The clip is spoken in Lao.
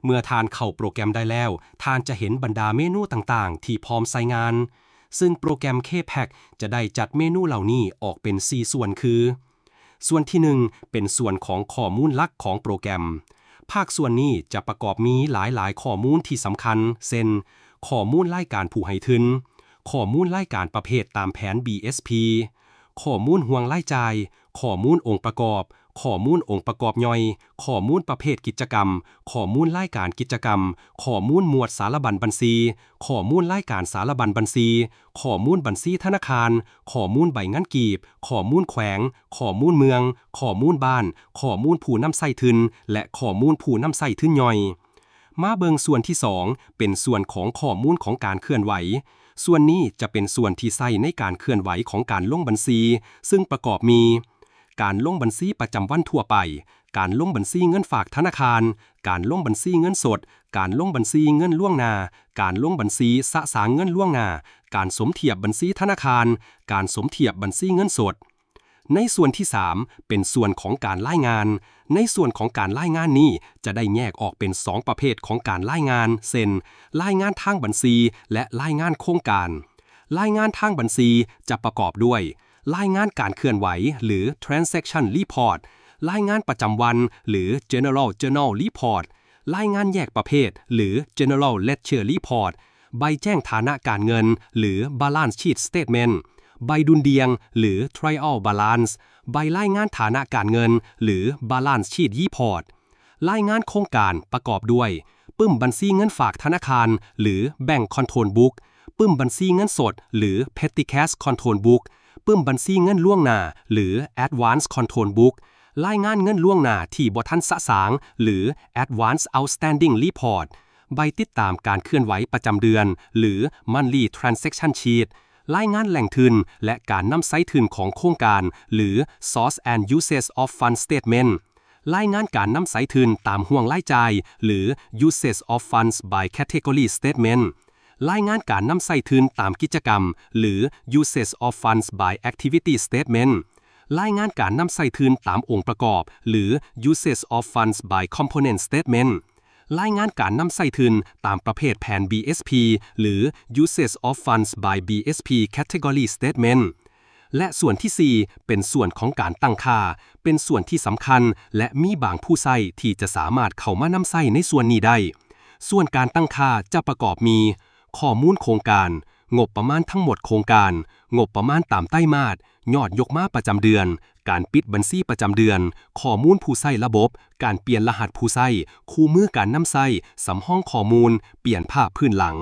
ເມື່ອທ່ານເຂົ້າໂປຣແກຣມໄດ້ແລ້ວ, ທ່ານຈະເຫັນບັນດາເມນູຕ່າງໆທີ່ພ້ອມໃຊ້ງານ, ຊຶ່ງໂປຣແກຣມ K-PAC ຈະໄດ້ຈັດເມນູເຫຼົ່ານີ້ອອກເປັນສີ່ສ່ວນຄື, ສ່ວນທີໜຶ່ງ ເປັນສ່ວນຂອງຂໍ້ມູນຫຼັກຂອງໂປຣແກຣມ. ພາກສ່ວນນີ້ຈະປະກອບມີຫຼາຍໆຂໍ້ມູນທີ່ສຳຄັນ ເຊັ່ນ ຂໍ້ມູນລາຍການຜູ້ໃຫ້ທຶນ, ຂໍ້ມູນລາຍການປະເພດຕາມແຜນ BSP, ຂໍ້ມູນຫ່ວງລາຍຈ່າຍ, ຂໍ້ມູນອົງປະກອບ, ຂໍ້ມູນອົງປະກອບຍ່ອຍ, ຂໍ້ມູນປະເພດກິດຈະກຳ, ຂໍ້ມູນລາຍການກິດຈະກຳ, ຂໍ້ມູນໝວດສາລະບັນບັນຊີ, ຂໍ້ມູນລາຍການສາລະບັນບັນຊີ, ຂໍ້ມູນບັນຊີທະນາຄານ, ຂໍ້ມູນໃບເງິນກີບ, ຂໍ້ມູນແຂວງ, ຂໍ້ມູນເມືອງ, ຂໍ້ມູນບ້ານ, ຂໍ້ມູນຜູ້ນຳໃຊ້ທຶນ ແລະ ຂໍ້ມູນຜູ້ນຳໃຊ້ທຶນຍ່ອຍ. ມາເບິ່ງສ່ວນທີສອງ ເປັນສ່ວນຂອງຂໍ້ມູນຂອງການເຄື່ອນໄຫວ. ສ່ວນນີ້ຈະເປັນສ່ວນທີ່ໃຊ້ໃນການເຄື່ອນໄຫວຂອງການລົງບັນຊີ, ຊຶ່ງປະກອບມີ ການລົງບັນຊີປະຈຳວັນທົ່ວໄປ, ການລົງບັນຊີເງິນຝາກທະນາຄານ, ການລົງບັນຊີເງິນສົດ, ການລົງບັນຊີເງິນລ່ວງໜ້າ, ການລົງບັນຊີສະສາງເງິນລ່ວງໜ້າ, ການສົມທຽບບັນຊີທະນາຄານ, ການສົມທຽບບັນຊີເງິນສົດ. ໃນສ່ວນທີສາມ ເປັນສ່ວນຂອງການລາຍງານ. ໃນສ່ວນຂອງການລາຍງານນີ້ ຈະໄດ້ແຍກອອກເປັນສອງປະເພດຂອງການລາຍງານ ເຊັ່ນ ລາຍງານທາງບັນຊີ ແລະ ລາຍງານໂຄງການ. ລາຍງານທາງບັນຊີຈະປະກອບດ້ວຍ ລາຍງານການເຄື່ອນໄຫວ ຫຼື Transaction Report, ລາຍງານປະຈຳວັນ ຫຼື General Journal Report, ລາຍງານແຍກປະເພດ ຫຼື General Ledger Report, ໃບແຈ້ງຖານະການເງິນ ຫຼື Balance Sheet Statement, ໃບດຸນດ່ຽງ ຫຼື Trial Balance, ໃບລາຍງານຖານະການເງິນ ຫຼື Balance Sheet Report. ລາຍງານໂຄງການປະກອບດ້ວຍ ປຶ້ມບັນຊີເງິນຝາກທະນາຄານ ຫຼື Bank Control Book, ປຶ້ມບັນຊີເງິນສົດ ຫຼື Petty Cash Control Book, ປຶ້ມບັນຊີເງິນລ່ວງໜ້າ ຫຼື Advance Control Book, ລາຍງານເງິນລ່ວງໜ້າທີ່ບໍ່ທັນສະສາງ ຫຼື Advance Outstanding Report, ໃບຕິດຕາມການເຄື່ອນໄຫວປະຈຳເດືອນ ຫຼື Monthly Transaction Sheet, ລາຍງານແຫຼ່ງທຶນ ແລະ ການນຳໃຊ້ທຶນຂອງໂຄງການ ຫຼື Source and Uses of Fund Statement, ລາຍງານການນຳໃຊ້ທຶນຕາມຫ່ວງລາຍຈ່າຍ ຫຼື Uses of Funds by Category Statement, ລາຍງານການນຳໃຊ້ທຶນຕາມກິດຈະກຳ ຫຼື Uses of Funds by Activity Statement, ລາຍງານການນຳໃຊ້ທຶນຕາມອົງປະກອບ ຫຼື Uses of Funds by Component Statement, ລາຍງານການນຳໃຊ້ທຶນຕາມປະເພດແຜນ BSP ຫຼື Uses of Funds by BSP Category Statement. ແລະ ສ່ວນທີສີ່ ເປັນສ່ວນຂອງການຕັ້ງຄ່າ, ເປັນສ່ວນທີ່ສຳຄັນ ແລະ ມີບາງຜູ້ໃຊ້ທີ່ຈະສາມາດເຂົ້າມານຳໃຊ້ໃນສ່ວນນີ້ໄດ້. ສ່ວນການຕັ້ງຄ່າຈະປະກອບມີ ຂໍ້ມູນໂຄງການ, ງົບປະມານທັງໝົດໂຄງການ, ງົບປະມານຕາມໄຕມາດ, ຍອດຍົກມາປະຈຳເດືອນ, ການປິດບັນຊີປະຈຳເດືອນ, ຂໍ້ມູນຜູ້ໃຊ້ລະບົບ, ການປ່ຽນລະຫັດຜູ້ໃຊ້, ຄູ່ມືການນຳໃຊ້, ສຳຮອງຂໍ້ມູນ, ປ່ຽນພາບພື້ນຫຼັງ.